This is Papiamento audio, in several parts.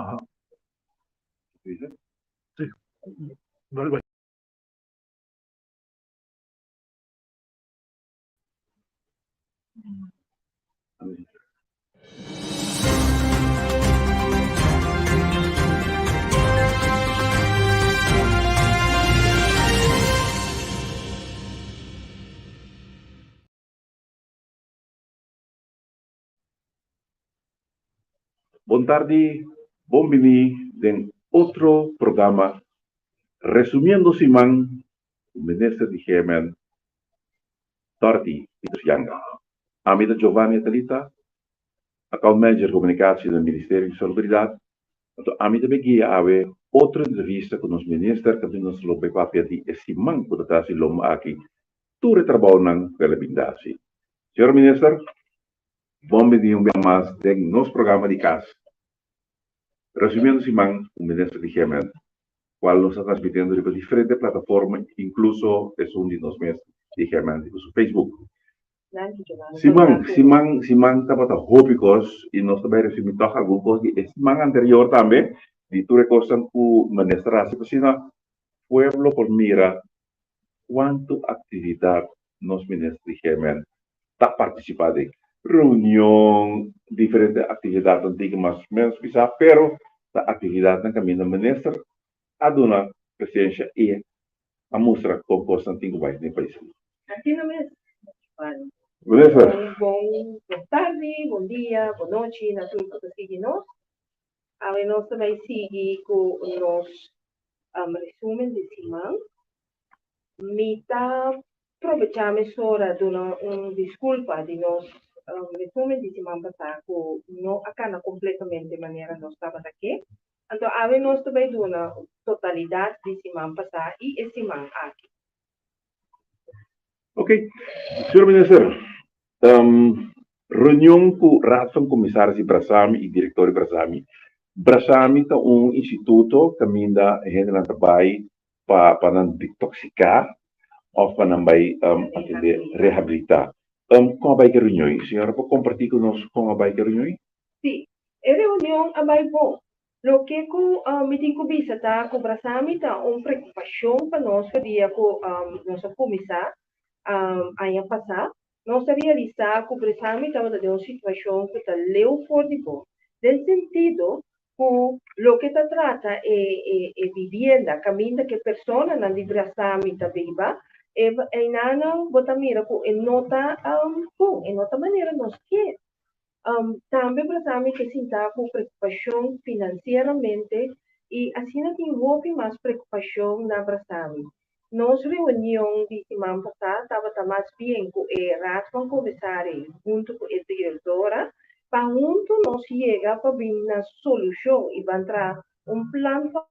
Aha. Sí. Dale, bai. Bon tardi, bon bini den otro programa Resumiendo Siman ku Minister di GMN Dorothy Pieters Janga. Ami ta Giovanni Atalita, Account Manager Comunicatie den Ministerio di Salubridad. Anto ami ta bay guia awe otro entrevista ku nos Minister kaminda nos lo bay papia di e siman ku ta tras di lomba aki tur e trabounan ku el a bin ta hasi. Señor Minister, bon bini un bia mas den nos programa di kas Resumiendo Siman ku Minister di GMN, kual nos ta transmitiendo riba diferente plataforma inkluso esun di nos mes di GMN riba su Facebook. Siman, siman, siman tabata hopi kos i nos ta bai resumí tòg algun kos di e siman anterior tambe di tur e kosnan ku Minister a hasi pa asina pueblo por mira Kuantu aktividat nos minister di GMN ta partisipá den? Reunion, diferente aktividatnan tin ku mas ménos pisá, pero ta aktividatnan kaminda minister a duna presensha i a mustra kon kosnan tin ku bai den pais. Asina mes, Giovanni. Minister. Bon, bon tardi, bon dia, bon nochi na tur ku ta sigui nos. Awe nos ta bai sigui ku nos resumen di siman. Mi ta probechá mesora duna un diskulpa di nos resumen di siman pasá ku no a kana kompletamente manera nos tabata ke. Anto awe nos ta bai duna totalidat di siman pasá i e siman aki. Ok, señor Minister, reunion ku Raad van Commissaris di Brasami i Director di Brasami. Brasami ta un instituto kaminda hendenan ta bai pa pa nan detoksiká òf pa nan bai atendé rehabilitá. Kon a bai ku e reunion ei? Señora por kompartí ku nos kon a bai ku e reunion ei? Sí, e reunion a bai bon. Loke ku mi tin ku bisa ta ku Brasami ta un preokupashon pa nos for dia ku nos a kuminsá aña pasá. Nos a realisá ku Brasami tabata den un situashon ku ta leu for di bo, den sentido ku loke ta trata e e bibienda kaminda ku e personanan di Brasami ta biba, e einanan bo ta mira ku e no ta bon, e no ta manera nos ke. Tambe Brasami ke sinta ku preokupashon finansieramente i asina tin hopi mas preokupashon na Brasami. Nos reunion di siman pasá tabata mas bien ku e Raad van Commissaris huntu ku e direktora pa huntu nos yega pa bin na solushon i ban traha un plan pa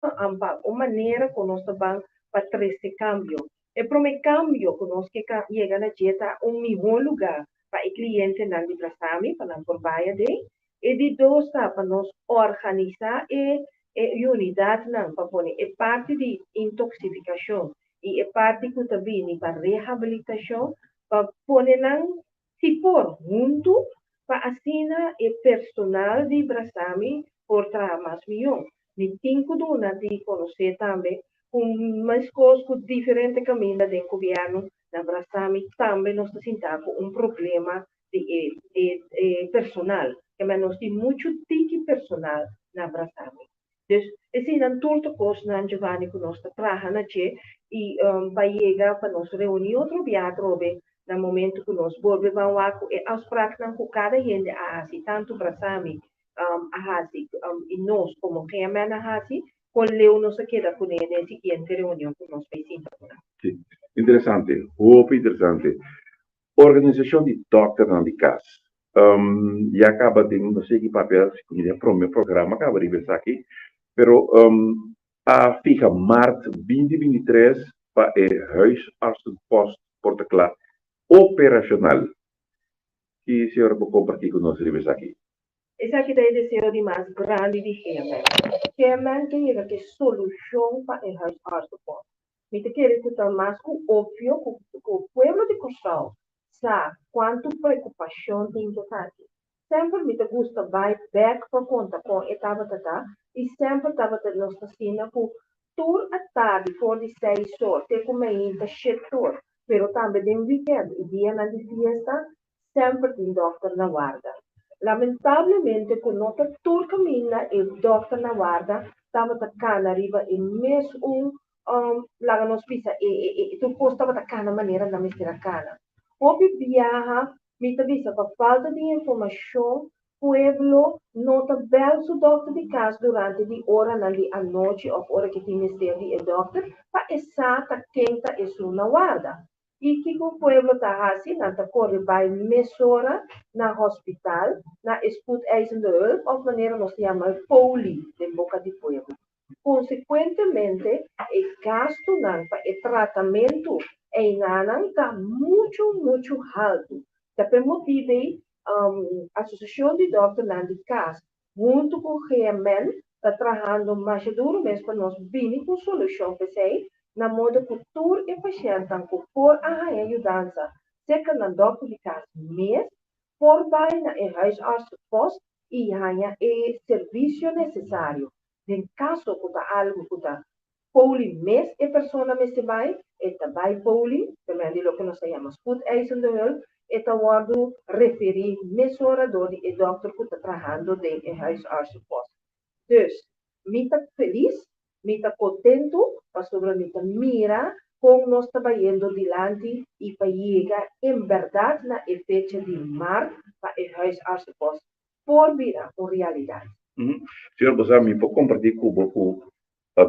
aanpak, un manera ku nos ta ban pa trese kambio. E promé kambio ku nos ke yega na dje ta un mihó lugá pa e klientenan di Brasami pa nan por bai aden. E di dos ta pa nos organisá e e unidatnan pa pone e parti di intoksifikashon i e parti ku ta bini pa rehabilitashon pa pone nan Si por, huntu, pa asina e personal di Brasami por traha mas mihó. Mi tin ku duna di konosé tambe ku meskos ku diferente kaminda den gobièrnu, na Brasami tambe nos ta sintá ku un problema di e e personal. Kemey nos tin muchu tiki personal na Brasami. Dus eseinan tur ta kosnan, Giovanni, ku nos ta traha na dje i pa yega pa nos reuní otro bia atrobe na momento ku nos bolbe ban wak ku e afspraknan ku kada hende a hasi, tantu Brasami a hasi i nos komo GMN a hasi, kon leu nos a keda kuné den e siguiente reunion ku nos bai sinta ku nan. Sí, interesante, hopi interesante. Organisashon di dòkternan di kas ya kaba den no sé ki papia si ku mi den prome programa kaba riba esaki pero a fiha mart binti 23 pa e huisartsenpost por ta kla operashonal. Ki señora por kompartí ku nos riba esaki? Esaki ta e deseo di mas grandi di GMN. GMN ke yega ku e solushon pa e huisartsenpost. Mi ta kere ku ta mas ku opvio ku pueblo di Kòrsou sa kuantu preokupashon tin ku esaki. Semper mi ta gusta bai bèk pa konta kon e tabata ta i semper tabata nos ta asina ku tur atardi for di seis or te ku mainta shete or, pero tambe den wikènt i dianan di fiesta semper tin dòkter na warda. Lamentablemente ku no ta tur kaminda e dòkter na warda tabata kana riba e mes un laga nos bisa e tur kos tabata kana manera nan mester a kana. Hopi biaha Mi ta bisa pa falta di informashon pueblo no ta bèl su dòkter di kas durante di oranan di anochi òf ora ke tin mester di e dòkter pa e sa ta ken ta esun na warda. I kiko pueblo ta hasi? Nan ta kore bai mesora na hospital, na e spoedeisende hulp òf manera nos ta yama poli den boka di pueblo. Konsekuentemente e gastunan pa e tratamentu einanan ta muchu muchu haltu. Ta p'e motibu ei Asosiashon di Dòkternan di Kas huntu ku GMN ta trahando masha duru mes pa nos bini ku un solushon p'esei na moda ku tur e pashèntnan ku por a haña yudansa serka nan dòkter di kas mes por bai na e huisartsenpost i haña e servisio nesesario. Den kaso ku ta algu ku ta poli mes e persona mester bai, e ta bai poli, ta di loke nos ta yama spoedeisende hulp, e ta wòrdu referí mesora dor di e dòkter ku ta trahando den e huisartsenpost. Dus, mi ta felis, mi ta kontentu pasobra mi ta mira kon nos ta bayendo dilanti i pa yega en bèrdat na e fecha di mart pa e huisartsenpost por bira un realidat. Señor, bo sa mi por kompartí ku bo ku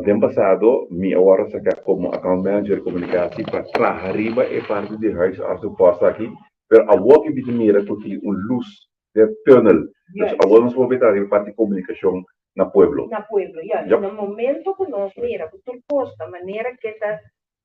den pasado mi a wòrdu saká komo account manager komunikasi pa traha riba e parti di huisartsenpost aki, pero awor ki mi ta mira ku tin un lus den tunnel. Dus awor nos por traha riba e parti di komunikashon na pueblo. Na pueblo, ya. Na momento ku nos mira ku tur kos ta manera ke ta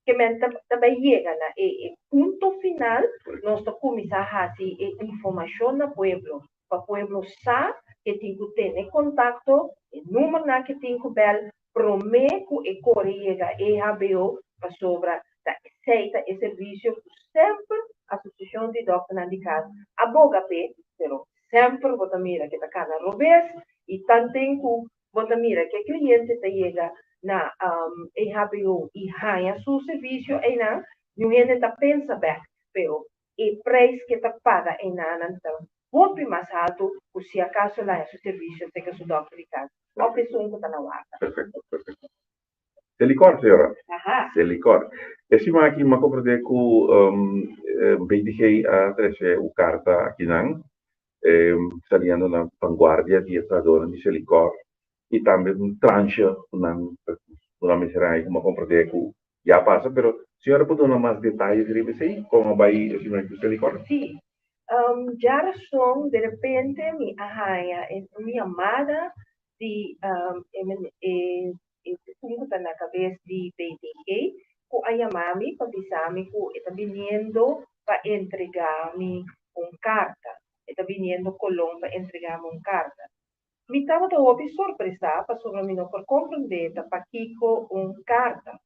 ke men ta ta bai yega na e e punto final, nos ta kuminsá hasi e informashon na pueblo, pa pueblo sa ke tin ku tene kontakto, e numernan ke tin ku bèl promé ku e kore yega EHBO, pasobra ta esei ta e servisio ku semper Asosiashon di Dòkternan di Kas a boga p'e, pero semper bo ta mira ke ta kana robes i tanten ku Bo ta mira ku e kliente ta yega na EHBO i haña su servisio einan, niun hende ta pensa bèk, pero e preis ku e ta paga einanan ta hopi mas haltu ku si akaso el haña su servisio serka su dòkter di kas òf esun ku ta na warda. Perfekto, perfekto. Selikor, señora. Selikor. E siman aki mi a komprendé ku BTG a trese un karta akinan saliendo na vanguardia di e trahadónan di Selikor i tambe un transhe ku nan ku nan mester haña ku mi a komprendé ku ya a pasa. Pero señora por duna mas detayes riba esei kon a bai e siman aki ku Selikor? Sí. Djarason derepente mi a haña un yamada di e esun ku ta na kabes di BTG ku a yama mi pa bisa mi ku e ta biniendo pa entregá mi un karta. E ta biniendo Colón pa entregá mi un karta. Mi tabata hopi sorpresá pasobra mi no por komprendé ta pakiko un karta.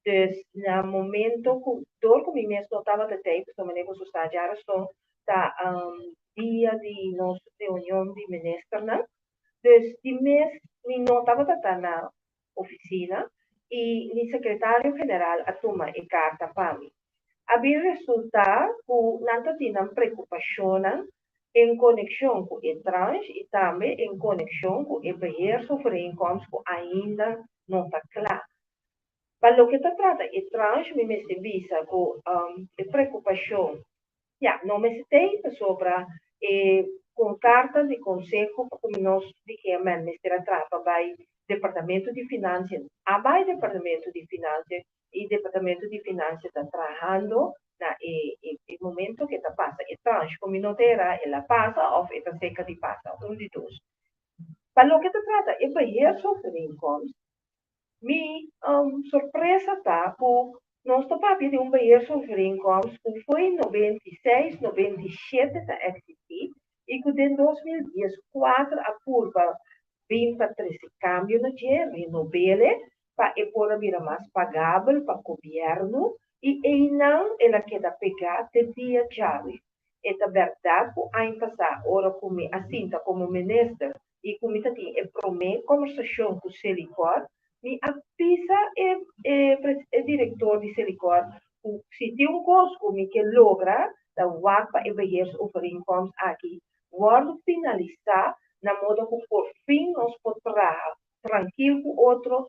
Dus na momento ku dor ku mi mes no tabata tei pasobra manera ku su sa djarason ta dia di nos reunion di ministernan. Dus di mes mi no tabata ta na oficina y mi secretario general a tuma e carta pa mi. A bin resulta cu nan ta tin nan preocupacionnan en conexion cu e tranche y tambe en conexion cu e beheersovereenkomst cu ainda no ta cla. Pa loke ta trata e tranche mi mester bisa cu e preocupacion Ya, no mester t'ei pasobra e con carta di conseho pa cu nos di GMN mester a traha pa bay Departamento di Financia, a bay Departamento di Financia y Departamento di Financia ta trahando na e e momento cu e ta pasa e tranche cu mi no ta era el a pasa of e ta cerca di pasa, un di dos. Pa loke ta trata e beheersovereenkomst, Mi sorpresa ta ku nos ta papia di un beheersovereenkomst ku fo'i 96, 97 ta eksistí i ku den 2014 a purba bin pa trese kambio na dje, renob'ele pa e por a bira mas pagabel pa gobièrnu i einan el a keda pegá te dia djawe. E ta bèrdat ku aña pasá ora ku mi a sinta komo minister i ku mi ta tin e promé kòmbersashon ku Selikor, mi a bisa e e direktor di Selikor ku si tin un kos ku mi ke logra ta wak pa e beheersovereenkomst aki wòrdu finalisá na moda ku por fin nos por traha trankil ku otro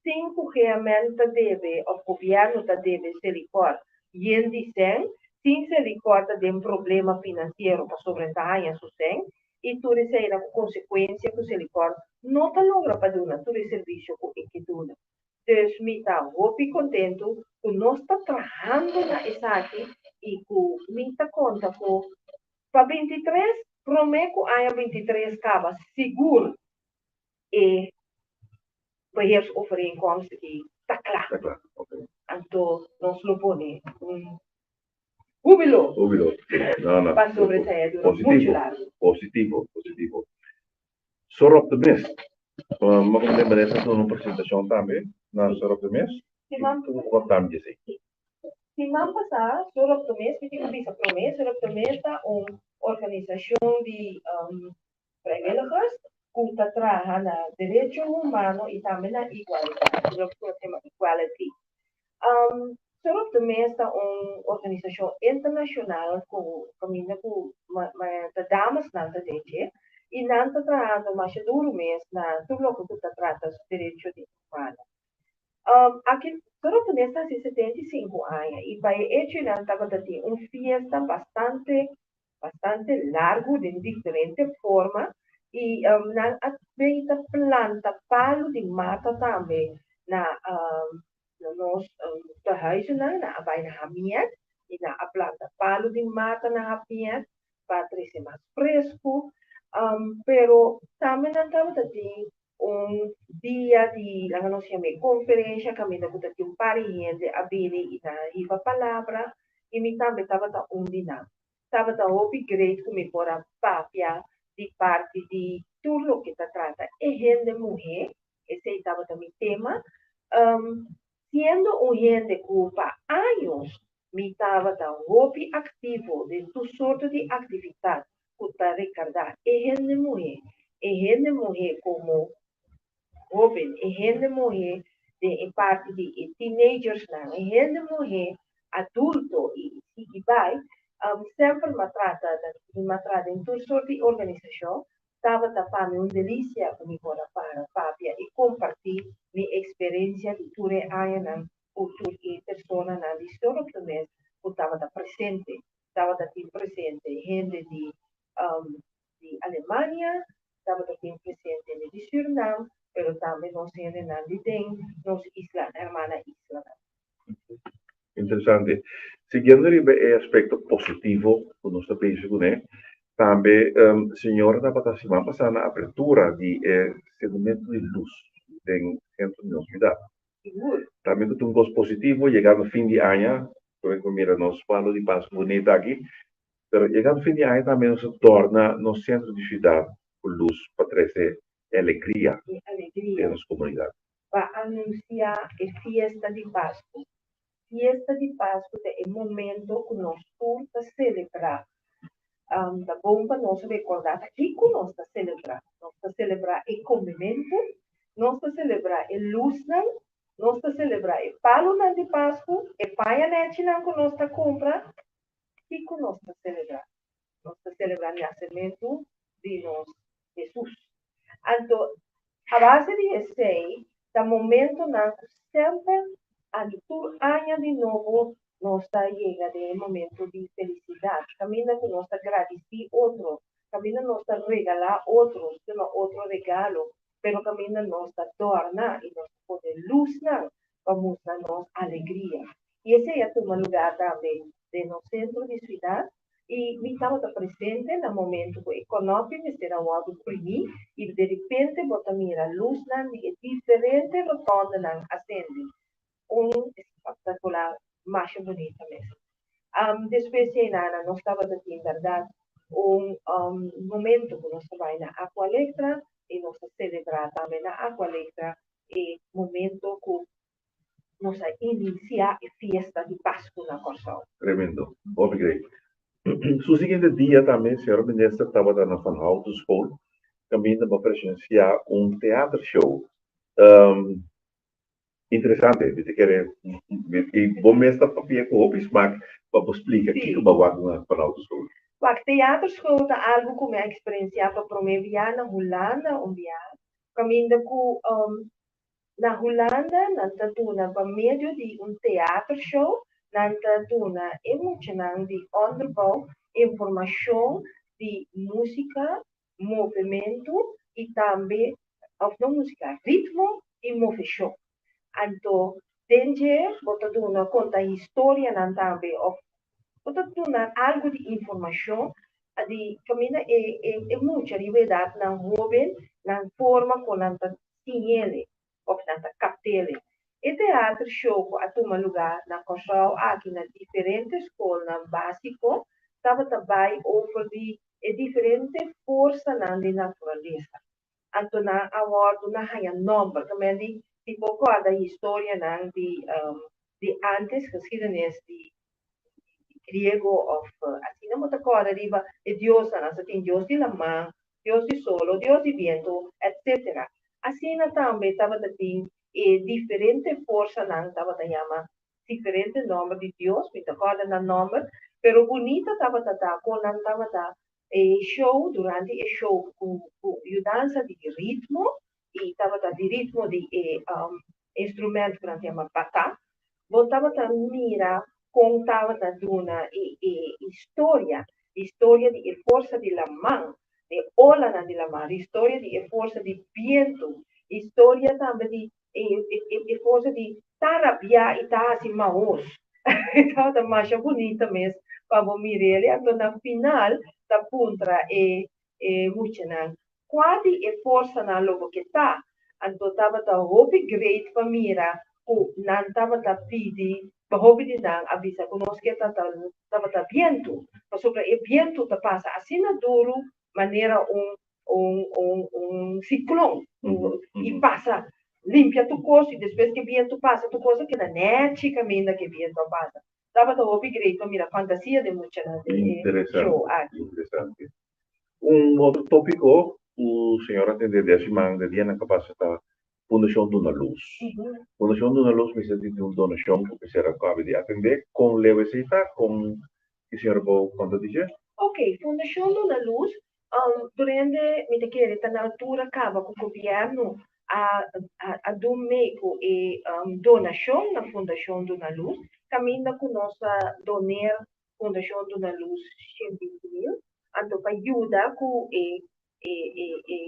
sin ku GMN ta debe òf gobièrnu ta debe Selikor yen di sèn, sin Selikor ta den problema finansiero pasobra e ta haña su sèn i tur eseinan ku konsekuensia ku Selikor no ta logra pa duna tur e servisio ku e ke duna. Dus mi ta hopi kontentu ku nos ta trahando na esaki i ku mi ta konta ku pa 23, promé ku aña 23 kaba sigur e beheersovereenkomst ei ta kla. Ta kla, ok. Anto nos lo pone un hubilo. Hubilo, sí. No, no. Pasobra esei a dura muchu Positivo, largu. positivo, positivo. Sor op de Mist. Mi a komprende Vanessa a duna un presentashon tambe na Sor op de Mist. Siman Ki ku tambe esei? Siman pasá Sor op de Mist, mi tin ku bisa promé, Sor op de Mist ta un organisashon di Vrijwilligers ku ta traha na derecho humano i tambe na igualidat, loke ku nos yama equality. Soroptimist ta un organisashon internashonal ku kaminda ku ta damesnan ta den dje i nan ta trahando masha duru mes na tur loke ku ta trata derecho di humano. Aki Soroptimist ta hasi 75 aña i pa e echo nan tabata tin un fiesta bastante bastante largu den diferente forma i nan a bin ta planta palu di mata tambe na na nos tehuizennan, nan a bai na Hamiet i nan a planta palu di mata na Hamiet pa trese mas fresku, pero tambe nan tabata tin un dia di laga nos yama e konferensha kaminda ku ta tin un par di hende a bini i nan a hiba palabra i mi tambe tabata un di nan. Tabata hopi great ku mi por a papia di parti di tur loke ta trata e hende muhé, esei tabata mi tema. Siendo un hende ku pa años mi tabata hopi aktivo den tur sorto di aktivitat ku ta rekardá e hende muhé, e hende muhé komo hóben, e hende muhé den e parti di e teenagersnan, e hende muhé adulto i sigui bai, semper mi a trata, mi a traha den tur sort di organisashon, Tabata pa mi un delisia ku mi por a para papia i kompartí mi eksperensia di tur e añanan ku tur e personanan di Soroptimist ku tabata presente. Tabata tin presente hende di di Alemania, tabata tin presente hende di Surinam, pero tambe nos hendenan di den nos isla, hermana islanan. Interesante. Siguiendo riba e aspecto positivo cu nos ta bezig cune, tambe señora tabata siman pasa na apertura di e sendimento di luz den centro di nos ciudad. Tambe cu ta un cos positivo yegando fin di aña, cu mira nos palo di Pascu bunita aki, pero yegando fin di aña tambe nos ta torna nos centro di ciudad cu luz pa trece e alegria den nos comunidad. Pa anunsiá e fiesta di Pasku. Fiesta di Pasku ta e momento ku nos tur ta selebrá. Ta bon pa nos rekordá ta kiko nos ta selebrá. Nos ta selebrá e komementu, nos ta selebrá e lusnan, nos ta selebrá e palunan di Pasku, e paña nèchinan ku nos ta kumpra. Kiko nos ta selebrá? Nos ta selebrá nasementu di nos Hesus. Anto, a base di esei, ta momentonan ku semper anto tur aña di nobo nos ta yega den e momento di felisidat, kaminda ku nos ta gradisí otro, kaminda nos ta regalá otro, duna otro regalo, pero kaminda nos ta dòrna i nos ta pone lusnan pa mustra nos alegria. I esei a tuma lugá tambe den nos sentro di siudat i mi tabata presente na momento ku e kònòpi mester a wòrdu primí i derepente bo ta mira lusnan di e diferente rotòndenan a sende. Un espectacular masha bunita mes. Despues di einana nos tabata tin bèrdat un momento ku nos ta bai na Aqualectra i nos ta selebrá tambe na Aqualectra e momento ku nos a inisiá e fiesta di Pasku na Kòrsou. Tremendo. Hopi great. Su siguiente dia tambe señor Minister tabata na Van Houten School kaminda bo a presensiá un teatershow. Interesante, mi ta kere i bo mes ta papia ku hopi smak pa bo splika kiko bo a wak na Van Houten School. Wak, teatershow ta algu ku mi a eksperensiá pa promé bia na Hulanda un bia, kaminda ku Na Hulanda nan ta duna pa medio di un teatershow nan ta duna e muchanan di onderbouw informashon di musika, movementu i tambe of no musika, ritmo i moveshon. Anto den dje bo ta duna konta historianan tambe of bo ta duna algu di informashon di kaminda e e mucha riba edatnan hoben nan forma ku nan ta siñ'ele òf nan ta kapt'ele. E teater show ku a tuma lugá na Kòrsou aki na diferente skolnan básiko tabata bai over di e diferente forsanan di naturalesa. Anto nan a wòrdu nan haña nòmber, ta men di si bo kòrda historianan di di ántes, geschiedenis di griego òf asina bo ta kòrda riba e diosnan, nan sa tin dios di laman, dios di solo, dios di bientu, etsetera. Asina tambe tabata tin e diferente forsanan tabata yama diferente nòmber di dios, mi ta kòrda nan nòmber, pero bunita tabata ta kon nan tabata e show, durante e show ku ku yudansa di ritmo i tabata di ritmo di e instrument ku nan ta yama batá, bo tabata mira kon tabata duna e e historia, historia di e forsa di laman, e olanan di laman, historia di e forsa di bientu, historia tambe di e e e forsa di ta rabiá i ta hasi mahos. E tabata masha bunita mes pa bo mir'el. Anto na final ta puntra e e muchanan, Kua di e forsanan lo bo ke ta? Anto tabata hopi great pa mira ku nan tabata pidi, pa hopi di nan a bisa ku nos ke ta tabata bientu, pasobra e bientu ta pasa asina duru manera un un un un siklon i pasa limpia tur kos i despues ke bientu pasa tur kos a keda nèchi kaminda ke bientu a pasa. Tabata hopi great pa mira fantasia den muchanan den e show aki. Interesante. Un otro tópiko ku señor a tende den siman den dianan ku a pasa ta Fundashon Duna Lus. Fundashon Duna Lus mester tin un donashon ku mester a kabe di atendé. Kon leu esei ta? Kon ki señor por konta di dje? Ok, Fundashon Duna Lus Durante mi ta kere ta na altura kaba ku gobièrnu a a dun mee ku e donashon na Fundashon Duna Lus, kaminda ku nos a doner Fundashon Duna Lus 120.000, anto pa yuda ku e e e e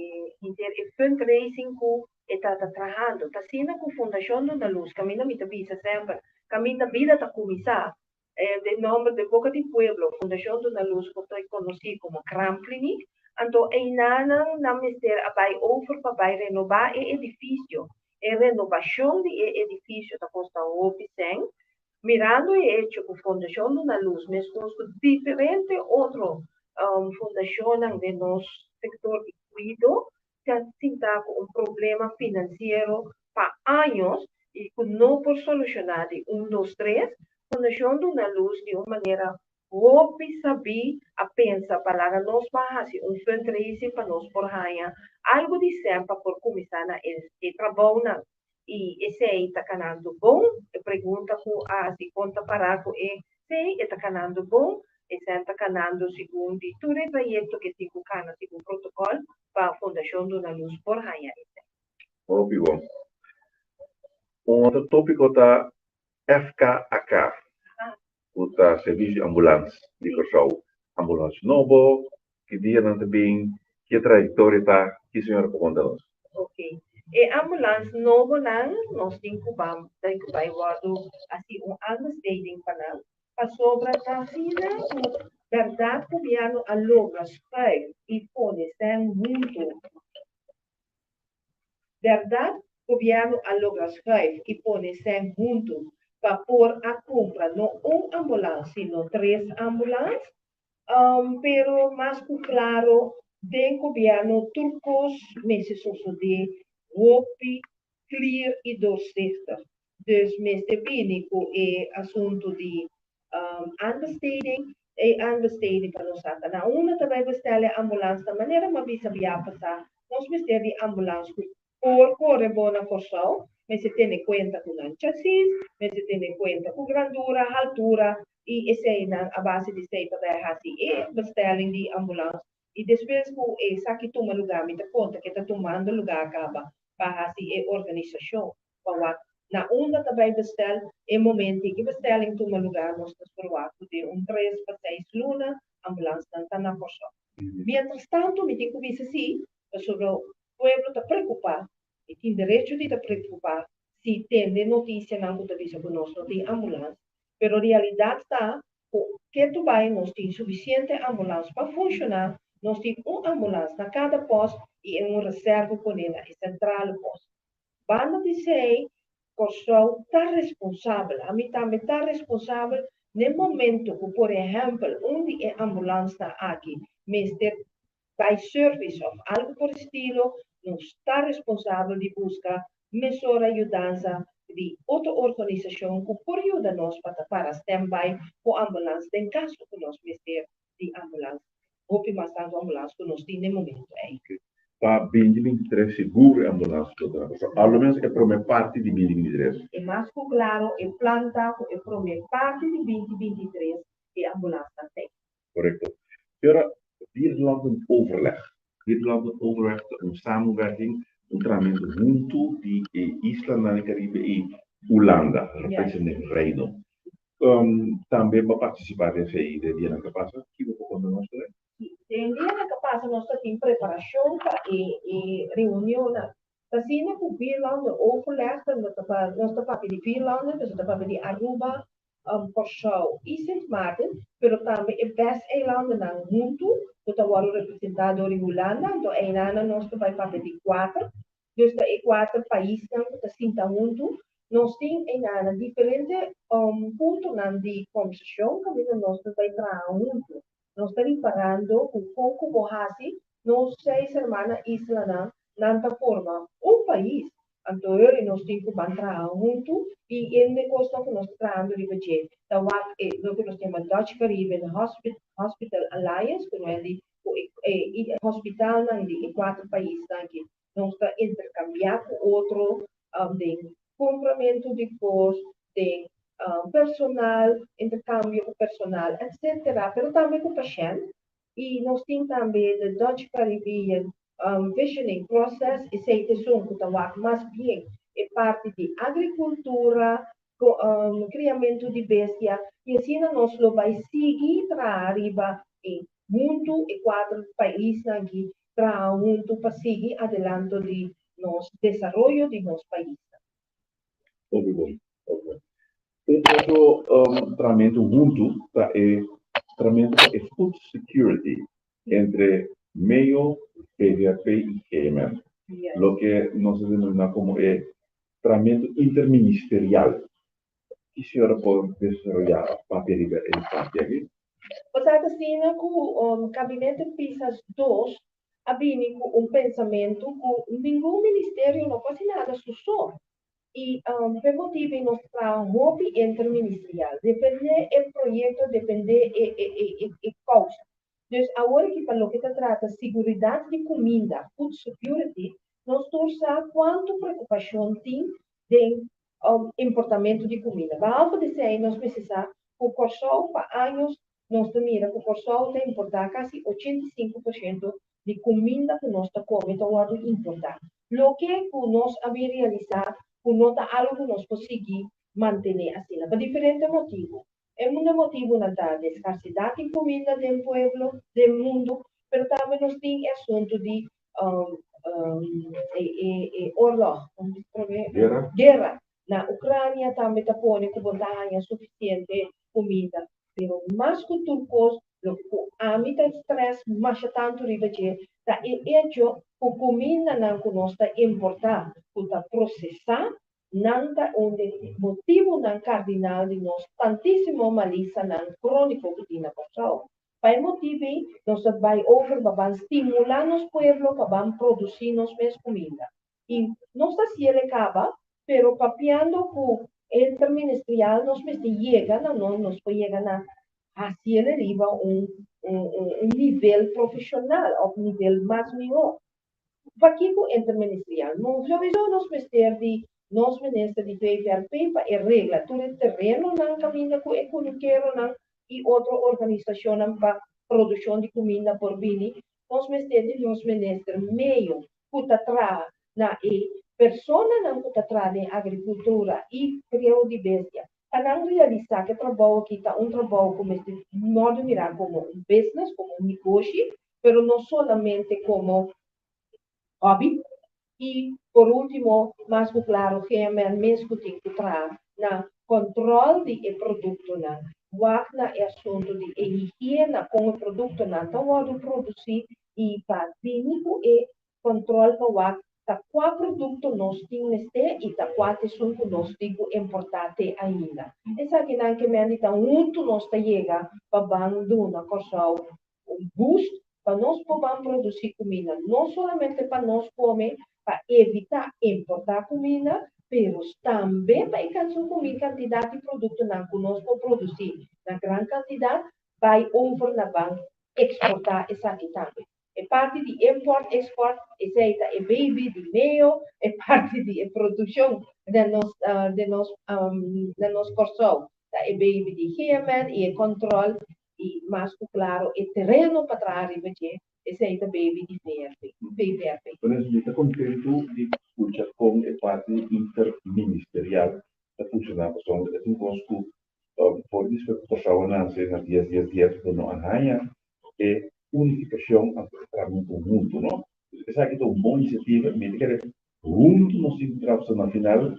henter e fundraising ku e ta ta trahando. Ta asina ku Fundashon Duna Lus, kaminda mi ta bisa semper, kaminda bida ta kuminsá, Den nomber den boca di pueblo, Fundacion Duna Luz cu ta conoci como Kraamkliniek, anto einanan nan mester a bay over pa bay renoba e edificio. E renobacion di e edificio ta costa hopi cen. Mirando e hecho cu Fundacion Duna Luz mescos cu diferente otro fundacionnan den nos sector di cuido ta sinta ku un problema finansiero pa años i ku no por solushoná di un dos tres, Fundashon Duna Lus di un manera hopi sabí a pensa pa laga nos ban hasi un fundraising pa nos por haña algu di sèn pa por kuminsá na e trabounan. I esei ta kanando bon? E pregunta ku a hasi kon ta pará ku esei, e ta kanando bon? Esei ta kanando segun di tur e trayekto ke tin ku kana segun protokòl pa Fundashon Duna Lus por haña esei. Hopi bon. Un otro tópiko ta FKAK, ku ta Servisio di Ambulans di Kòrsou. Ambulans nobo, ki dia nan ta bin, ki e trayektoria ta, ki señora por konta nos? Ok. E ambulans nobonan nos tin ku ban tin ku bai wòrdu hasi un aanbesteding pa nan, pasobra ta asina ku bèrdat gobièrnu a logra schuif i pone sèn huntu. Bèrdat gobièrnu a logra schuif i pone sèn huntu pa por a kumpra no un ambulans sino tres ambulans. Pero mas ku klaro den gobièrnu tur kos mester sosodé hopi clear i doorzichtig. Dus mester bini ku e asuntu di aanbesteding. E aanbesteding pa nos sa ta na unda ta bai bestel e ambulans ta manera mi a bisa bia pasá nos mester di ambulans ku por kore bo na Kòrsou, mester tene kuenta ku nan chasis, mester tene kuenta ku grandura, haltura i eseinan a base di esei ta bai hasi e bestelling di ambulans i despues ku esaki tuma lugá mi ta konta ke ta tumando lugá kaba pa hasi e organisashon. Pa wak na unda ta bai bestel, e momento ki bestelling tuma lugar nos ta spera ku den un 3 pa 6 luna ambulansnan ta na Kòrsou. Mientras tanto mi tin ku bisa si, pasobra pueblo ta preokupá i tin derecho di ta preokupá si tende notisianan ku ta bisa ku nos no tin ambulans, pero realidat ta ku ketu bai nos tin sufisiente ambulans pa funshoná, nos tin un ambulans na kada post i un reserva poné na e centrale post. Banda di esei, Kòrsou ta responsabel, ami tambe ta responsabel na momento ku, por ehèmpel, un di e ambulansnan aki mester bai service òf algu por estilo, nos ta responsabel di buska mesora yudansa di otro organisashon ku por yuda nos pa ta para standby ku ambulans den kaso ku nos mester di ambulans. Hopi mas tantu ambulans ku nos tin na momento ei. Pa 2023 sigur ambulans lo ta. Al menos e promé parti di 2023. E mas ku klaro e plan ta ku e promé parti di 2023 e ambulans ta tin. Korekto. Señora, Vierlandenoverleg. Vierlandenoverleg ta un samenwerking, un trahamentu huntu di islanan Karibe i Hulanda, Europese Reino. Tambe pa partisipá den esei den dianan ku pasa, kiko bo por konta nos tambe? Den dianan ku pasa nos ta tin preparashon pa e reunionnan. Asina ku Vierlandenoverleg, nos ta papia di Vierlanden, dus ta papia di Aruba, Kòrsou i Sint Maarten, pero tambe e BES-eilandennan huntu, ku ta wòrdu representá dor di Hulanda, anto einan nos ta bai papia di kuater, dus ta e kuater paisnan ku ta sinta huntu. Nos tin einan diferente puntonan di kombersashon kaminda nos ta bai traha huntu. Nos ta riparando ku kon ku bo hasi, nos seis hermana islanan nan ta forma un pais. Anto nos tin ku ban traha huntu i e kosnan ku nos ta trahando riba dje ta wak e loke nos yama Dutch Caribbean Hospital Alliance, ku no di e hospitalnan di e kuater paisnan aki nos ta interkambiá ku otro den kompramentu di kos, den personal, interkambio ku personal, etc. Pero tambe ku pashènt. I nos tin tambe the Dutch Caribbean Visioning Process, esei ta esun ku ta wak mas bien e parti di agrikultura, kriamentu di bestia, i asina nos lo bai sigui traha riba e huntu e kuater paisnan aki traha huntu pa sigui adelanto di nos desaroyo di nos pais. Hopi bon, hopi bon. Un otro trahamentu huntu ta e trahamentu pa e food security entre MEO, VVRP i GMN. Loke nos ta denominá komo e trahamentu interministerial. Ki señora por desaroyá òf papia riba e parti aki? Osea, asina ku Gabinete Pisas 2 a bini ku un pensamentu ku ningun ministerio no por hasi nada su so. I pa e motibu nos traha hopi interministerial. Dependé e proyekto, dependé e kousa. Dus awor aki pa loke ta trata seguridat di kuminda, food security, nos tur sa kuantu preokupashon tin den importamentu di kuminda. Behalve di esei nos mester sa ku Kòrsou pa años nos ta mira ku Kòrsou ta importá kasi 85% di kuminda ku nos ta kome ta wòrdu importá. Loke ku nos a bin realisá ku no ta algu ku nos por sigui mantené asina pa diferente motibu. E un motibunan ta di skarsidat di kuminda den pueblo, den mundu, pero tambe nos tin e asuntu di e oorlog, Guera. Guera na Ukrania tambe ta pone ku bo no ta haña sufisiente kuminda. Pero mas ku tur kos, loke ku ami ta stress masha tantu riba dje, ta e hecho ku kumindanan ku nos ta importá, ku ta prosesá, nan ta un motibunan kardinal di nos tantísimo malesanan króniko ku tin na Kòrsou. Pa e motibu nos ta bai over pa ban stimulá nos pueblo pa ban produsí nos mes kuminda. I nos ta hasié kaba, pero papiando ku interministerial nos mester yega na nos por yega na hasiel riba un nivel profeshonal òf nivel mas mihó. Pakiko interministerial? No, sowieso nos mester di nos minister di VVRP pa e regla tur e terenonan kaminda ku e kunukeronan i otro organisashonnan pa produkshon di kuminda por bini. Nos mester di nos minister Meyo ku ta traha na e personanan ku ta traha den agrikultura i kriou di bestia pa nan realisá ku e trabou aki ta un trabou ku mester wòrdu mirá komo un business, komo un negoshi, pero no solamente komo hòbi. I por último, mas ku klaro, GMN mes ku tin ku traha na kòntròl di e produktonan, wak na e asuntu di e higiena kon e produktonan ta wòrdu produsí i pa bini ku e kòntròl pa wak ta kua produkto nos tin mester i ta kua ta esun ku nos tin ku importá te ainda. Esakinan ke mende ta huntu nos ta yega pa ban duna Kòrsou un boost pa nos por ban produsí kuminda, no solamente pa nos kome, pa evitá importá kuminda, pero tambe pa e kumin kantidat di produktonan ku nos por produsí na gran kantidat bai over na ban eksportá esaki tambe. E parti di import export esei ta e baby di Meo, e parti di e produkshon den nos Kòrsou ta e baby di GMN i e kòntròl i mas ku klaro e tereno pa traha riba dje esei ta baby di VRP, VVRP. Por esei, mi ta kontentu di skucha kon e parti interministerial ta funshoná, pasobra e un kos ku for di Kòrsou a nase na 10 10 10, ku no a haña e unifikashon pa traha konhunto, no? Esaki ta un bon inisiativa, mi ta kere huntu nos tin ku traha na final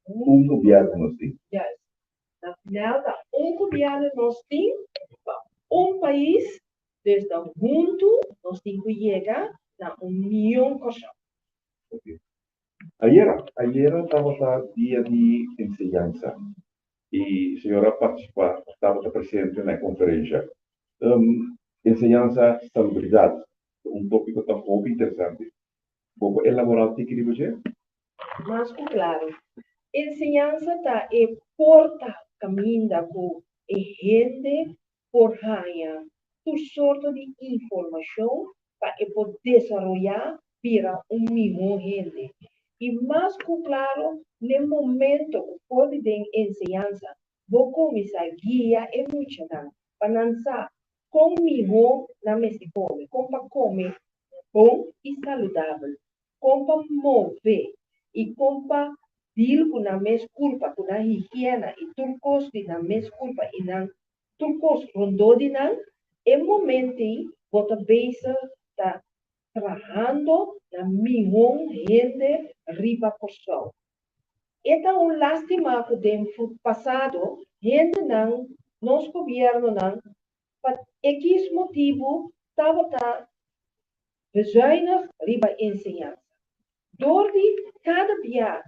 un gobièrnu nos tin. Yes. Na final ta un gobièrnu nos tin pa un pais, dus ta huntu nos tin ku yega na un mihó Kòrsou. Okay. Ayera tabata dia di enseñansa i señora a partisipá, tabata presente na e konferensia. Enseñansa, salubridat, un tópiko tan hopi interesante. Bo por elaborá un tiki riba dje? Mas ku klaro. Enseñansa ta e porta kaminda ku e hende por haña tur sorto di informashon pa e por desaroyá bira un mihó hende. I mas ku klaro, na momento ku for di den enseñansa, bo kuminsá guia e muchanan pa nan sa kon mihó nan mester kome, kon pa kome bon i saludabel, kon pa move i kon pa deal ku nan mes kurpa, ku nan higiena i tur kos di nan mes kurpa i nan tur kos rondó di nan, e momento ei bo ta bezig ta trahando na mihó hende riba Kòrsou. E ta un lástima ku den pasado hendenan, nos gobièrnunan, pa X motibu tabata bezuinig riba enseñansa. Dor di kada bia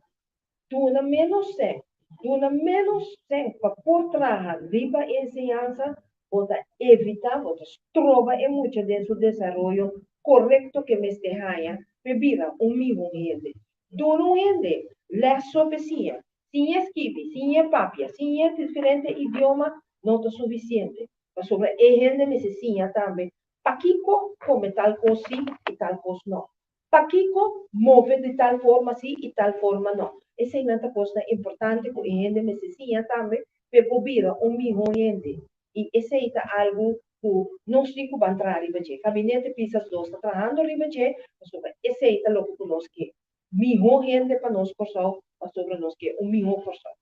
duna ménos sèn, duna ménos sèn pa por traha riba enseñansa, bo ta evitá, bo ta stroba e mucha den su desaroyo korekto ku e mester haña pa bira un mihó hende. Duna un hende lès so pa siña, siña skibi, siña papia, siña diferente idioma no ta sufisiente. Pasobra e hende mester siña tambe pakiko kome tal kos sí i tal kos no. Pakiko move di tal forma sí i tal forma no. Eseinan ta kosnan importante ku e hende mester siña tambe pa e por bira un mihó hende. I esei ta algu ku nos tin ku ban traha riba dje. Gabinete Pisas 2 ta trahando riba dje, pasobra esei ta loke ku nos ke. Mihó hende pa nos Kòrsou, pasobra nos ke un mihó Kòrsou.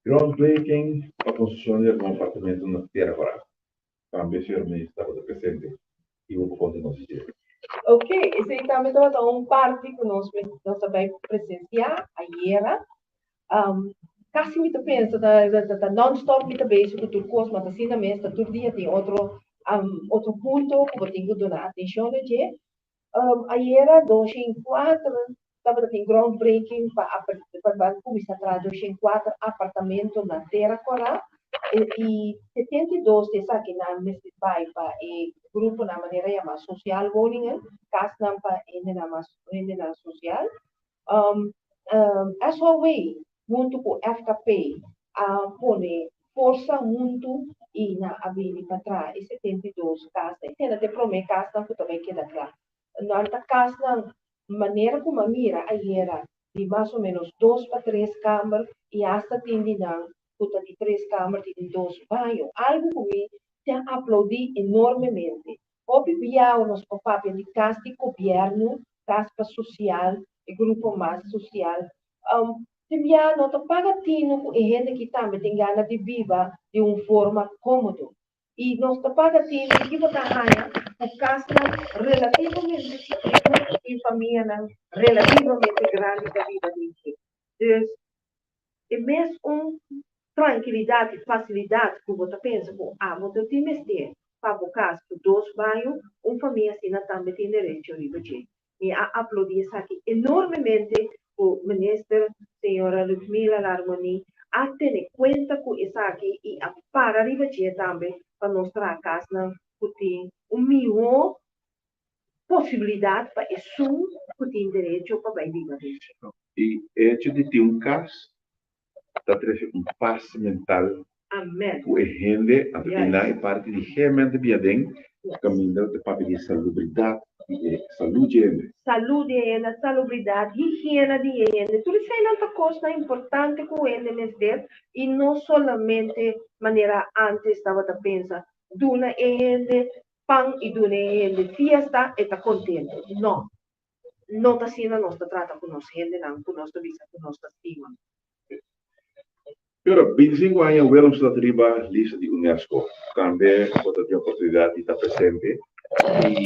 Groundbreaking pa konstrukshon di algun apartamento na Tera Kòrá. Tambe señor minister tabata presente i bo por konta nos di dje. Ok, esei tambe tabata un parti ku nos a bai presensiá ayera. Kasi mi ta pensa ta non-stop mi ta bezig ku tur kos, ma ta asina mes ta tur dia tin otro punto ku bo tin ku duna atenshon na dje. Ayera 204 tabata tin groundbreaking pa kuminsá traha 204 apartamento na Tera Kòrá i 72 di esakinan mester bai pa e gruponan manera yamá sociale woningen, kasnan pa hendenan mas hendenan sosial. SOW huntu ku FKP a pone. forsa huntu i nan a bini pa traha e 72 kasnan. Esei ta e promé kasnan ku ta bai keda kla. Nan ta kasnan manera ku mi a mira ayera di mas o ménos dos pa tres kamber i asta tin di nan ku ta di tres kamber tin dos baño. Algu ku mi ta aplaudí enormemente. Hopi biaha nos por papia di kas di gobièrnu, kas pa sosial, e grupo mas sosial. Tin biaha no ta paga tinu ku e hende ki tambe tin gana di biba di un forma kómodo. I nos ta paga tinu ki bo ta haña ku kasnan relativamente chikitu i famianan relativamente grandi ta biba den dje. Dus, e mes un trankilidat i fasilidat ku bo ta pensa ku abo ta tin mester pa bo kas ku dos baño, un famia asina tambe tin derecho riba dje. Mi a aplaudí esaki enormemente ku Minister señora Ludmila Larmonie a tene kuenta ku esaki i a para riba dje tambe pa nos traha kasnan ku tin un mihó posibilidat pa esun ku tin derecho pa bai biba den dje. E hecho di tin un kas ta trece un pas mental cu e hende, anto e na e parti di gemente bia den caminda ta papia di salubridad di e salud di e hende. Salud di e hende, salubridad, higiena di e hende, tur eseinan ta cosnan importante cu hende mester y no solamente manera antes tabata pensa duna e hende pan y duna e hende fiesta e ta contento. No, no ta asina nos ta trata ku nos hendenan ku nos ta bisa ku nos ta stima. Pero 25 aña Willemstad riba lista di UNESCO. Tambe bo ta tin oportunidat di ta presente i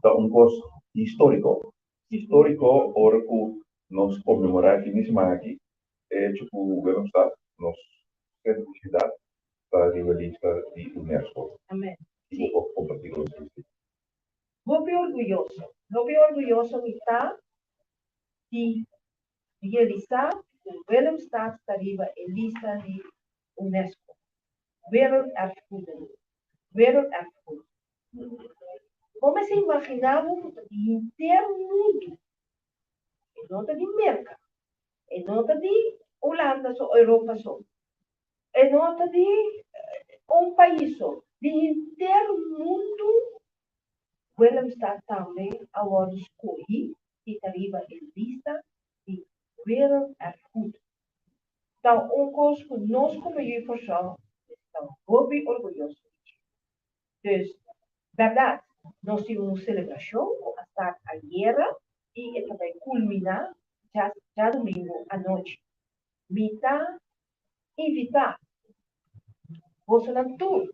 ta un kos históriko. Históriko ora ku nos konmemorá e fin di siman aki e hecho ku Willemstad, nos sentro di siudat, ta riba lista di UNESCO. Amen. Ki bo por kompartí ku nos esei? Hopi orguyoso, hopi orguyoso mi ta di realisá ku Willemstad ta riba e lista di UNESCO, Werelderfgoeden, Werelderfgoed. Bo mester imaginá bo ku ta di henter mundu, e no ta di Merka, e no ta di Hulanda so, Europa so, E no ta di un pais so, di henter mundu. Willemstad tambe a wòrdu skohí i ta riba e lista di Werelderfgoed. Ta un kos ku nos komo yu Kòrsou mester ta hopi orguyoso di dje. Dus, bèrdat, nos tin un selebrashon ku a start ayera i e ta bai kulminá djadumingu anochi. Mi ta invitá bosonan tur,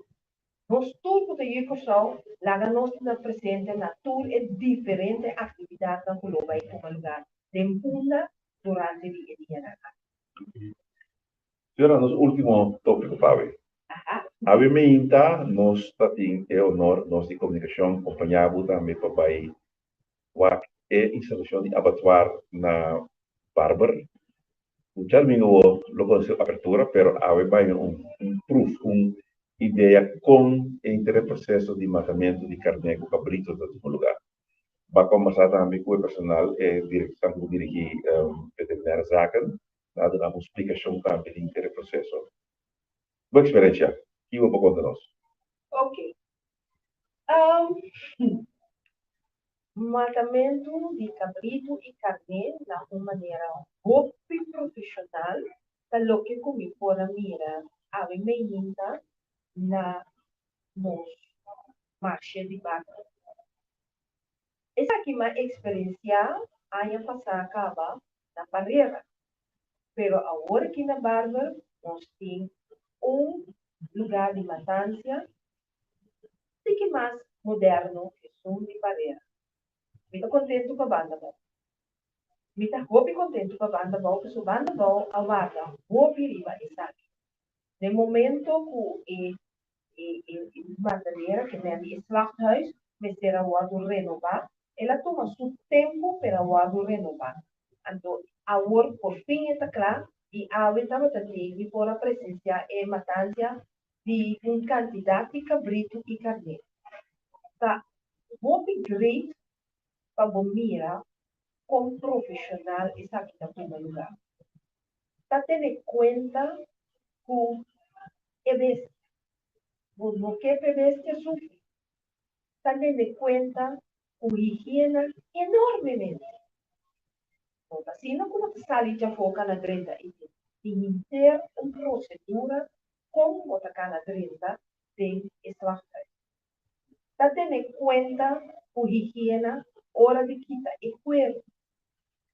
nos tur ku ta yu Kòrsou, laga nos ta presente na tur e diferente aktividatnan ku lo bai tuma lugá den Punda durante di e dianan aki. Señora, nos último tópiko pa awe. Awe meinta nos ta tin e honor, nos di komunikashon, kompañá bo tambe pa bai wak e instalashon di abatuar na Barber. Djadumingu bo lo conoce apertura, pero awe bai un proef, un idea con e inter e proceso di matamento di carne cu cabrito ta tuma lugar. Ba combersa tambe cu e personal, e directornan cu ta dirigi Veterinaire Zaken, nan a duna bo un splicacion tambe di inter e proceso. Bo experiencia, kico bo por conta nos? Ok. Matamentu di kabritu i karné na un manera hopi profeshonal ta loke ku mi por a mira awe meinta na nos marshe di baka. Esaki m'a eksperensiá aña pasá kaba na Parera, pero awor aki na Barber nos tin un lugá di matansia tiki mas moderno esun di Parera. Mi ta kontentu pa Banda Bou. Mi ta hopi kontentu pa Banda Bou pasobra Banda Bou a warda hopi riba esaki. Den momento ku e e e matadera ke men di e slachthuis mester a wòrdu renobá, el a tuma su tempu pero a wòrdu renobá. Anto awor por fin e ta kla i awe tabata tin mi por a presensiá e matansia di un kantidat di kabritu i karné. Ta hopi great pa bo mira kon profeshonal esaki ta tuma lugá. Ta tene kuenta ku e bestia. Bo no ke pa e bestia sufri. Ta tene kuenta ku higiena enormemente. No ta asina ku bo ta sali djafó kana drenta i tin henter un prosedura kon bo ta kana drenta den e slachthuis. Ta tene kuenta ku higiena ora di kita e kueru,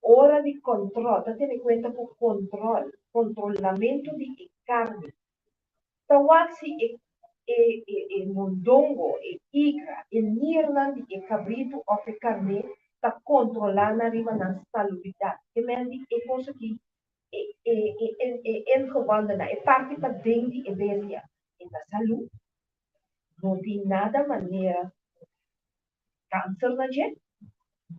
ora di kòntròl, ta tene kuenta ku kòntròl, kontrolamentu di e karni. Ta wak si e e e mondongo, e igra, e nirnan di e kabritu òf e karné ta kontrolá nan riba nan salubridat. Ke men di e kos aki e e e e ingewandennan, e parti paden di e bestia, e ta salú? No tin nada manera kanser na dje,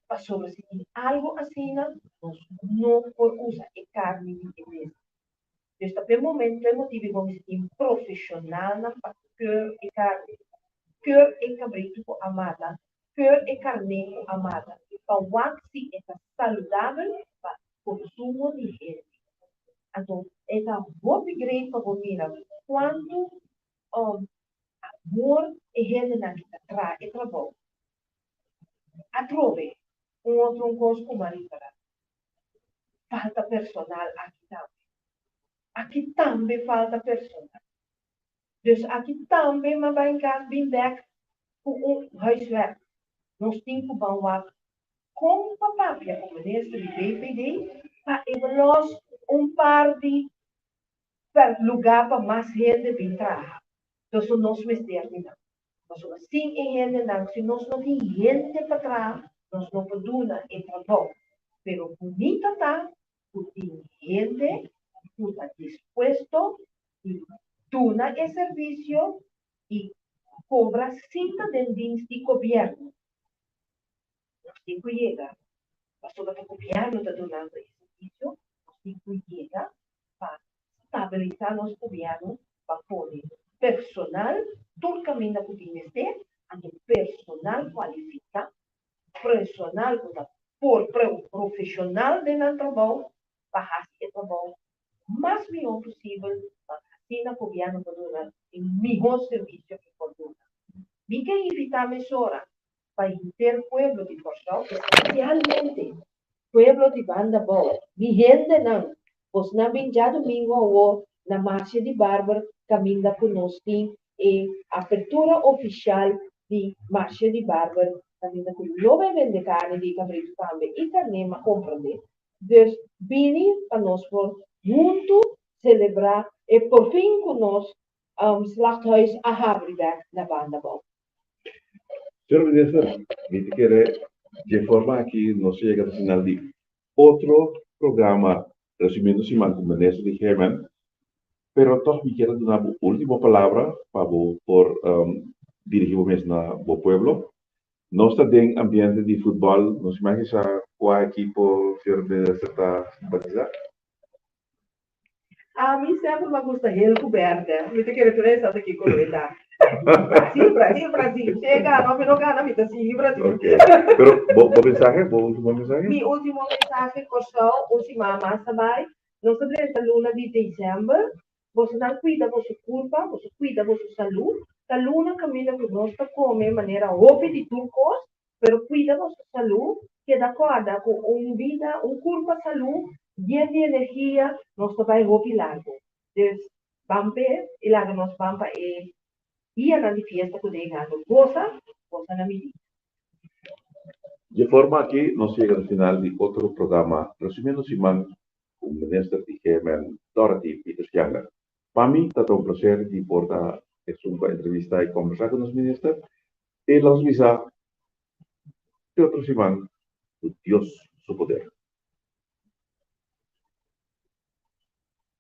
pasobra si tin algu asina nos no por usa e karni di e bestia. Dus ta p'e momento e motibu ku mester tin profeshonalnan pa keur e karni, keur e kabritu ku a mata, keur e karné ku a mata, pa wak si e ta saludabel pa konsumo di hende. Anto e ta hopi great pa bo mira kuantu amor e hendenan ki ta traha e trabou. Atrobe un otro un kos ku m'a ripará, falta personal aki tambe. Aki tambe falta personal. Dus aki tambe m'a bai kas bin bèk ku un huiswerk. Nos tin ku ban wak kon pa papia ku minister di BPD pa e los un par di per lugá pa mas hende bin traha. Pasobra nos mester di nan. Pasobra sin e hendenan, si nos no tin hende pa traha, nos no por duna e trabou. Pero bunita ta ku tin hende ku ta dispuesto di duna e servisio i kobra sin ta den dins di gobièrnu. Nos tin ku yega, pasobra ta gobièrnu ta dunando e servisio, nos tin ku yega pa stabilisá nos gobièrnu pa pone personal tur kaminda ku tin mester, anto personal kualifiká, personal ku ta por profeshonal den nan trabou pa hasi e trabou mas mihó posibel pa asina gobièrnu por duna e mihó servisio ku por duna. Mi ke invitá mesora pa henter pueblo di Kòrsou, espesialmente pueblo di Banda Bou, mi hendenan, bosnan bin djadumingu awor na Marcha di Barber kaminda ku nos tin e apertura ofishal di Marcha di Barber kaminda ku lo bai bende karni di kabritu tambe i karné ma komprendé. Dus bini pa nos por huntu selebrá e porfin ku nos slachthuis a habri bèk na Banda Bou. Señor Minister, mi ta kere dje forma aki nos a yega na final di otro programa Resumiendo Siman ku Minister di Herman, pero tòg mi kier a duna bo último palabra pa bo por dirigí bo mes na bo pueblo. Nos ta den ambiente di futbòl, nos imagin sa kua ekipo señor Minister ta simpatisa? Ami semper m'a gusta hel ku bèrdè. Mi ta kere tur esaki aki kolo e ta. Brasil, Brasil, Brasil. Si e gana òf e no gana, mi ta sigui Brasil. Ok. Pero bo bo mensahe, bo último mensahe? Mi último mensahe, Kòrsou, un siman mas ta bai. Nos ta drenta luna di desèmber. Bosonan kuida boso kurpa, boso kuida boso salú. Ta luna kaminda ku nos ta kome manera hopi di tur kos, Pero cuida boso salú, keda corda cu un bida, un curpa salú, yen di energia, nos ta bay hopi largo. Dus, ban p'e y laga nos ban pa e dianan di fiesta cu ta yegando. Goza, goza na midida. Dje forma aki nos yega na final di otro programa Resumiendo Siman cu Minister di GMN Dorothy Pieters Janga. Pa mi ta ta un placer di por ta esun cu a entrevista y combersa cu nos Minister. E los bisa te otro siman cu Dios su poder.